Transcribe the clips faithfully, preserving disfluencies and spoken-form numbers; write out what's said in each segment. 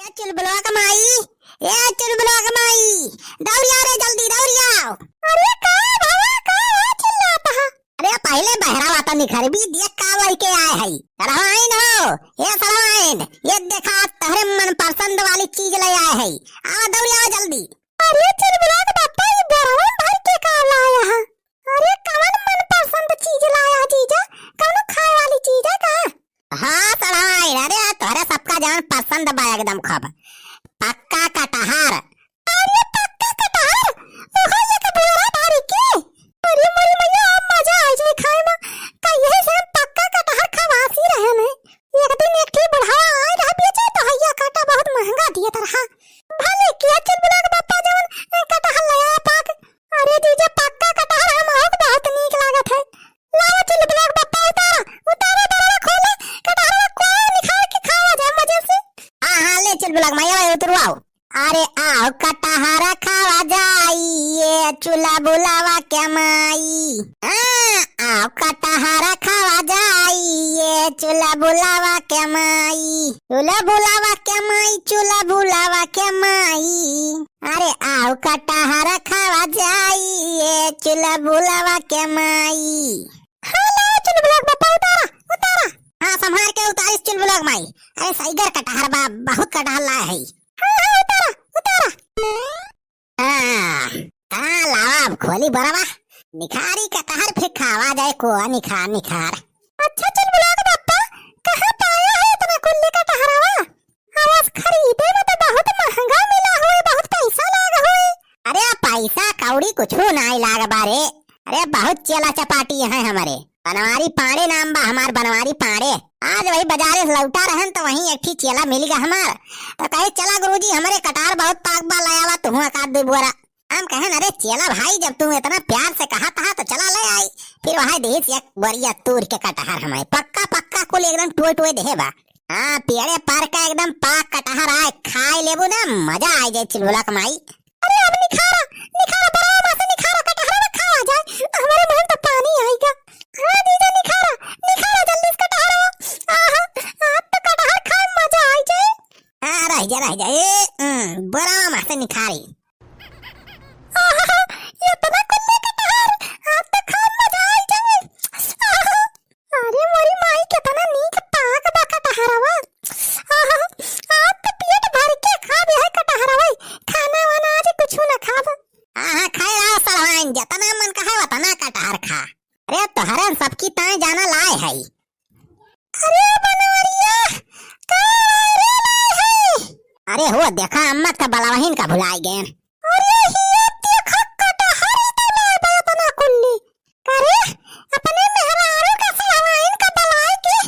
चुलबुलवा क माई, ए चुलबुलवा क माई, दौड़िया रे, जल्दी दौड़िया। अरे का भवा, का चिल्लात ह? अरे पहिले बहरावा त निखरबी, देख का लइके आए हई। सड़वाइन हो, ए सड़वाइन, ए देखा तोहरे मनपसंद वाली चीज लइ आए हई। आवा दौड़िया जल्दी। अरे चुलबुलवा क बप्पा, ई बोरवा भर के का लाया ह? अरे कवन मनपसंद चीज लाया ह जीजा? कवनो खाए वाली चीज है का? हाँ सड़वाइन, अरे तोहरे सबका जवन पसंद बा एकदम खूब, पक्का कटहर। अरे पक्का कटहर, ओहो एक बोरा भर के। अरे मोरी मैया, अब मजा आ जाए खाए में। कहिए से हम पक्का कटहर खवासी रहे हैं। एक दिन एक ठी बुढ़ावा आए रहा बेचे, तो हैया काटा बहुत महंगा दिए रहा। भले किया चुलबुलवा क बप्पा जवन कटहर ले आया पाक। अरे जीजा, पक्का कटहर हम आउक बहुत नीक लागत है। लावा चुलबुलवा क बप्पा उतारा, उतारा बरवा खोला, कटहरवा को निखार के खावा जाए मजे से। हाँ, हाँ, ले चुलबुलवा क माई, आवा उतरवाओ। अरे आओ कटहर खावा जाई, ए चुलबुलवा के माई। हाँ, आओ कटहर खावा जाई, ए चुलबुलवा के माई। चुलबुलवा के माई, चुलबुलवा के माई। अरे आओ कटहर खावा जाई, ए चुलबुलवा के माई। हाँ, लाओ चुलबुलवा क बप्पा उतारा, उतारा। हाँ, संभार के उतारिस चुलबुलवा क माई। अरे सइगर कटहर बा, बहुत कटहर लाए हई। हाँ, हाँ, उतारा, उतारा। हाँ, का लावा अब खोली बोरवा। निखारी कटहर फिर खावा जाए कोआ निखार, निखार। अच्छा चुलबुलवा क बप्पा, कहाँ पाया है इतना कुल्ली कटहरवा? आवाज खरीदे में तो बहुत महंगा मिला होई, बहुत पैसा लाग होई। अरे पैसा कौड़ी कुछू नाई लाग बा रे। अरे बहुत चेला चपाटी है हमरे। बनवारी पांड़े नाम बा हमार, बनवारी पांड़े। आज वही बजारे से लौटा रहन तो वहीं एक ठी चेला मिल गया हमार। तो कहे, "चला गुरुजी, हमरे कटार बहुत पाक बा, ले आवा तुहूँ एक आध दो बोरा।" हम कहेन, "अरे चेला भाई, जब तू इतना प्यार से कहा था तो चला ले आई।" फिर वहाँ देहिस एक बोरिया तूर के कटहर हमारे, पक्का पक्का कुल एकदम टोए टोए देहे बा। हाँ, पेड़े पर का एकदम पाक कटहर आए, खाए लेबू ना, मजा आ जाए चुलबुलवा क माई। अरे अब निखारा, निखारा, बराबर से निखारा, कटहरवा खावा जाए। हमरे मुंह में तो पानी आइगा। हाँ जीजा निखारा, निखारा जल्दी से कटहरवा। आहा, आज तो कटहर खाए मजा आ जाए। हाँ, रह जा, रह जा। ए, हम्म, बराबर से निखारी। आहा, इतना कुल्ले कटहर, आज तो खाए मजा आ जाए। आहा। अरे मोरी माई, केतना नीक पाक बा कटहरवा। आहा, आज तो पेट भर के खाब यह कटहरवा, खाना वाना आज कुछु ना खाब। हाँ, हाँ, खाए रहा सड़वाइन, जतना मन कहे वतना कटहर खा। अरे तोहरन सबकी ताई जाना लाए हई। अरे बनवरिया, का रे लाए हई? अरे हो देखा, अम्मा का बलावहिन का भुलाई गए। अरे हिया देखा, कटहर तो लाए बा एतना कुल्ली। अरे, अपने मेहरारू के सड़वाइन का बलाए के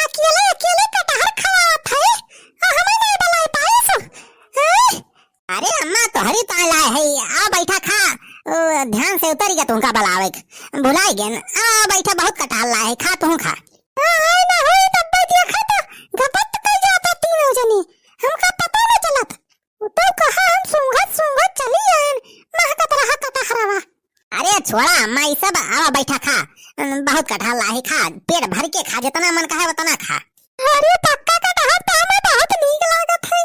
अकेले, अकेले कटहर खवावत है, आ हमें नहीं बलाए पाइस? हैं? अरे अम्मा, तोहरी तो लाए है, आ बैठा खा, ओ, ध्यान से उतरी गया तुमका बलावे के, भुलाई गए न। आ बैठा, बहुत कटहर लाए है, खा तू खा। हाँ, आए ना होई तब देखा तो घपट कर जाता तीनों जनी, हमका पता न चलत। उ तो कहा हम सूंघत सूंघत चली आएन, महकत रहा कटहरवा। अरे छोड़ा अम्मा, ई सब आवा बैठा खा, बहुत कटहर लाही खा, पेट भर के खा, जितना मन कहे उतना खा। अरे पक्का कटहर तो हमें बहुत नीक लागत है,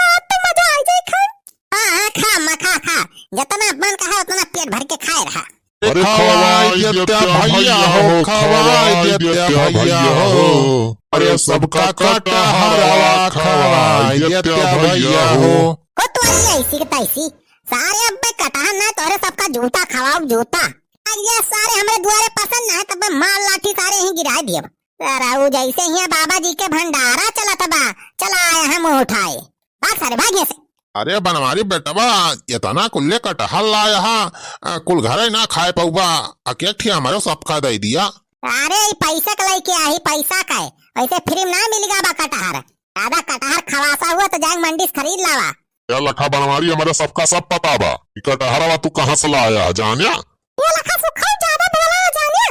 आज तो मजा आ जाए खाए। हाँ, हाँ, खा अम्मा, खा, खा, जितना मन कहे उतना पेट भर के खाए रहा। अरे खवाई देत्या भैया हो, खवाई देत्या भैया हो। अरे सबका कटहरवा खवाई देत्या भैया हो। हो तोरी ऐसी के तैसी, सारे अब्बे कटहर ना तोरे सबका जूता खवाओ जूता। आज ये सारे हमरे दुआरे पसंद ना है तब मार लाठी सारे यहीं गिराए दिए। सारा उ जैसे हियाँ बाबा जी के भंडारा चलत बा, चला आया हम उठाए। भाग सारे, भाग यहाँ से। अरे बनवारी बेटवा, इतना कुल्ले कटहल लाया हा, अ, कुल घरे ना खाए पउबा, अकेक ठे हमरो सबका दे दिया। अरे ई पैसा के लेके आही, पैसा का है? वैसे फ्री में ना मिल गा बा कटहर। ज्यादा कटहर खवासा हुआ तो जाए मंडी से खरीद लावा। या लखा बनवारी, हमरे सबका सब पता बा कि कटहरवा तू कहाँ से लाया है, जान्या? ये लखा सुखल ज्यादा बोला है, जान्या?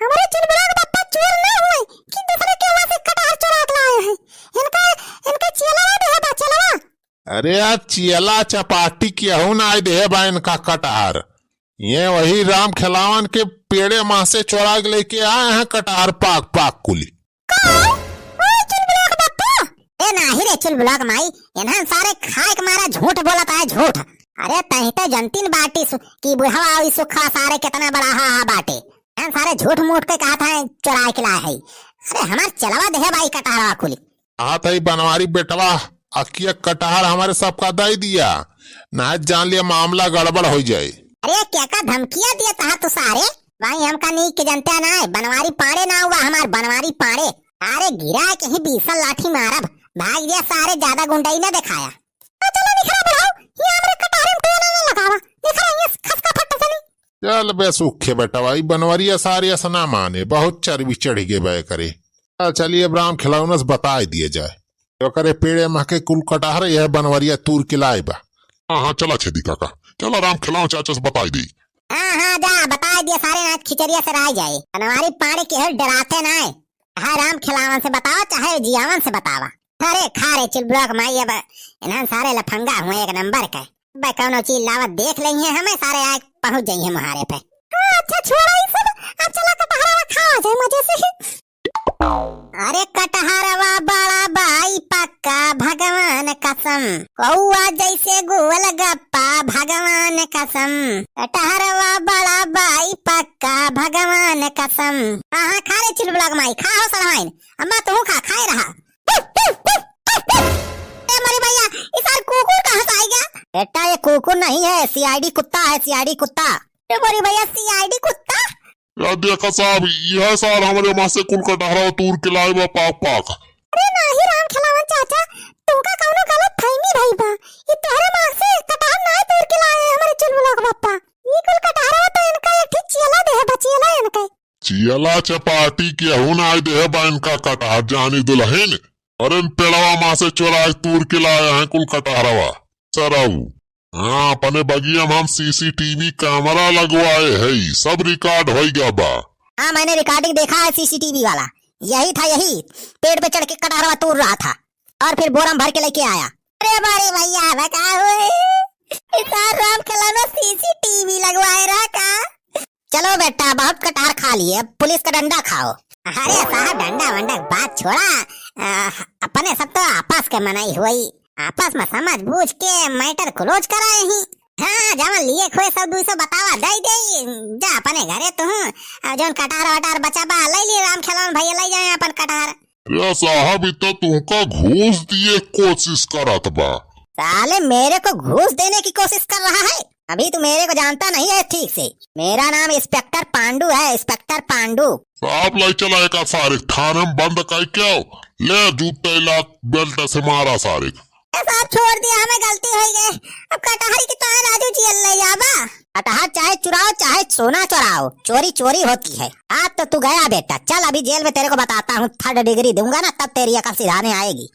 हमरे चुलबुला के बप्पा चोर ना हुए कि दूसरे के हुआ से कटहर चुरा के लाए हैं। इनका, इनका चेला ना देहे बा, चेलवा। अरे यार, चेला चपाटी केहू ना आए देहे बा इनका कटहर। ये वही राम खेलावन के पेड़े माँ से चोरा के लेके आए हैं कटहर पाक पाक कुली। का? ओए चुलबुला के बप्पा, ए नाही रे चुलबुलवा क माई, इन्हन सारे खाए के मारा झूठ बोलत है, झूठ। अरे तही तो जनतीन बाटी सु, कि बुढ़वा ई सुखा सारे कितना बड़ा हा, हा बाटे। इन्हन सारे झूठ मूठ के कहत है चोराए के लाए है। अरे हमार चेलवा देहे बा ई कटहरवा कुली। कहत है बनवारी बेटवा, अकिया कटहर हमरे सबका दइ दिया, ना जान लिया मामला गड़बड़ होइ जाए। अरे केका धमकिया दिया तहा तू सारे? भाई हमका नीक के जनते ना है, बनवारी पाड़े ना हुआ हमार, बनवारी पाड़े। अरे गिरा के ही बीसा लाठी मारब, भाग दिया सारे, ज्यादा गुंडई ना देखाया। आ चलो निखरा बढ़ाओ, ये हमरे कटहरे में टोना ना लगावा, निखरा ये खसका फट्टा जनी। चल बे सूखे बेटवा, ई बनवरिया सारे अस ना माने, बहुत चर्बी चढ़ गए बे करे। चल चलिए अब राम खिलौना से बताए दिए जाए। ओकरे पेड़े महके कुल कटहर यह बनवरिया तूर के लाए बा। हाँ, हाँ, चला छेदी काका, चला राम खिलौना चाचा से बताई दी। हाँ, हाँ, जा, बताई दिया सारे नाच खिचड़िया से राय जाए। बनवारी पाड़े के हर डराते ना है। चाहे राम खिलावन से बतावा, चाहे जियावन से बतावा। अरे खा रे चुलबुलवा क माई, अब इन्हन सारे लफंगा हुए एक नंबर के। बे कौनो चीज लावत देख लेइहे हमें, सारे आए पहुँच जाइहे मुहारे पे। हाँ, अच्छा छोड़ा ई सब, अब चला कटहरवा खावा जाए मजे से। अरे कटहरवा बड़ा बाई पक्का भगवान कसम, कौआ जैसे गोल गप्पा भगवान कसम, कटहरवा बड़ा बाई पक्का भगवान कसम। हाँ, हाँ, खा रे चुलबुलवा क माई, खा हो सड़वाइन, अम्मा तू खा, खाए रहा। ए मोरी भैया, ई सार कुकुर कहाँ से आइगा? बेटा, ये कुकुर नहीं है, सीआईडी कुत्ता है, सीआईडी कुत्ता। ए मोरी भैया, सीआईडी कुत्ता? या देखा साहब, यह सार हमरे माँ से कुल कटहरा तूर के लाए बा पाक पाक। अरे नाही राम खिलावन चाचा, तुमका कौनो गलत फहमी भई बा। ई तोहरे माँ से कटहर नाही तूर के लाए हैं हमरे चुलबुलवा क पप्पा। ई कुल कटहरवा तो इनका एक ठे चियला देहे बा, चियला इनके। चियला चपाटी केहू नाही देहे बा इनका कटहर जानी दुलहिन। अरे इन पेड़वा माँ से चोराए तूर के लाए हैं कुल कटहरवा। सरऊ। हाँ, अपने बगिया में हम सीसीटीवी कैमरा लगवाए है, सब रिकॉर्ड होई गया बा। हाँ, मैंने रिकॉर्डिंग देखा है सीसीटीवी वाला, यही था, यही पेड़ पे चढ़ के कटहरवा तूर रहा था और फिर बोरा में भर के लेके आया। अरे बारे भैया, बताओ, ई सार राम खिलौना सीसीटीवी लगवाए रहा का? चलो बेटा, बहुत कटहर खा लिए, अब पुलिस का डंडा खाओ। अरे साहब, डंडा वंडा की बात छोड़ा, आ, अपने सब तो आपस के मनई हुई, आपस में समझ बूझ के मैटर क्लोज कराए ही। हाँ, जवन लिए खोए सब दुई सौ बतावा, दई दे, जा अपने घरे तू, आ, जौन कटहर वटहर बचा बा, ले लिए राम खिलौना भैया, ले जाए अपन कटहर। अरे साहब, ई तो तुमका घूस दिए कोशिश करत बा। साले मेरे को घूस देने की कोशिश कर रहा है? अभी तू मेरे को जानता नहीं है ठीक से। मेरा नाम इंस्पेक्टर पांडू है, इंस्पेक्टर पांडू। साहब, लाई चला एका सारे थाने में बंद करके आओ। ले जूते ला, बेल्ट से मारा सारे। ए साहब, छोड़ दिया, हमें गलती हो गई। अब कटहरी की तो राजू जी ले जाबा। कटहर चाहे चुराओ, चाहे सोना चुराओ, चोरी चोरी होती है। आज तो तू गया बेटा, चल अभी जेल में तेरे को बताता हूँ, थर्ड डिग्री दूंगा ना, तब तेरी अकल सिधाने आएगी।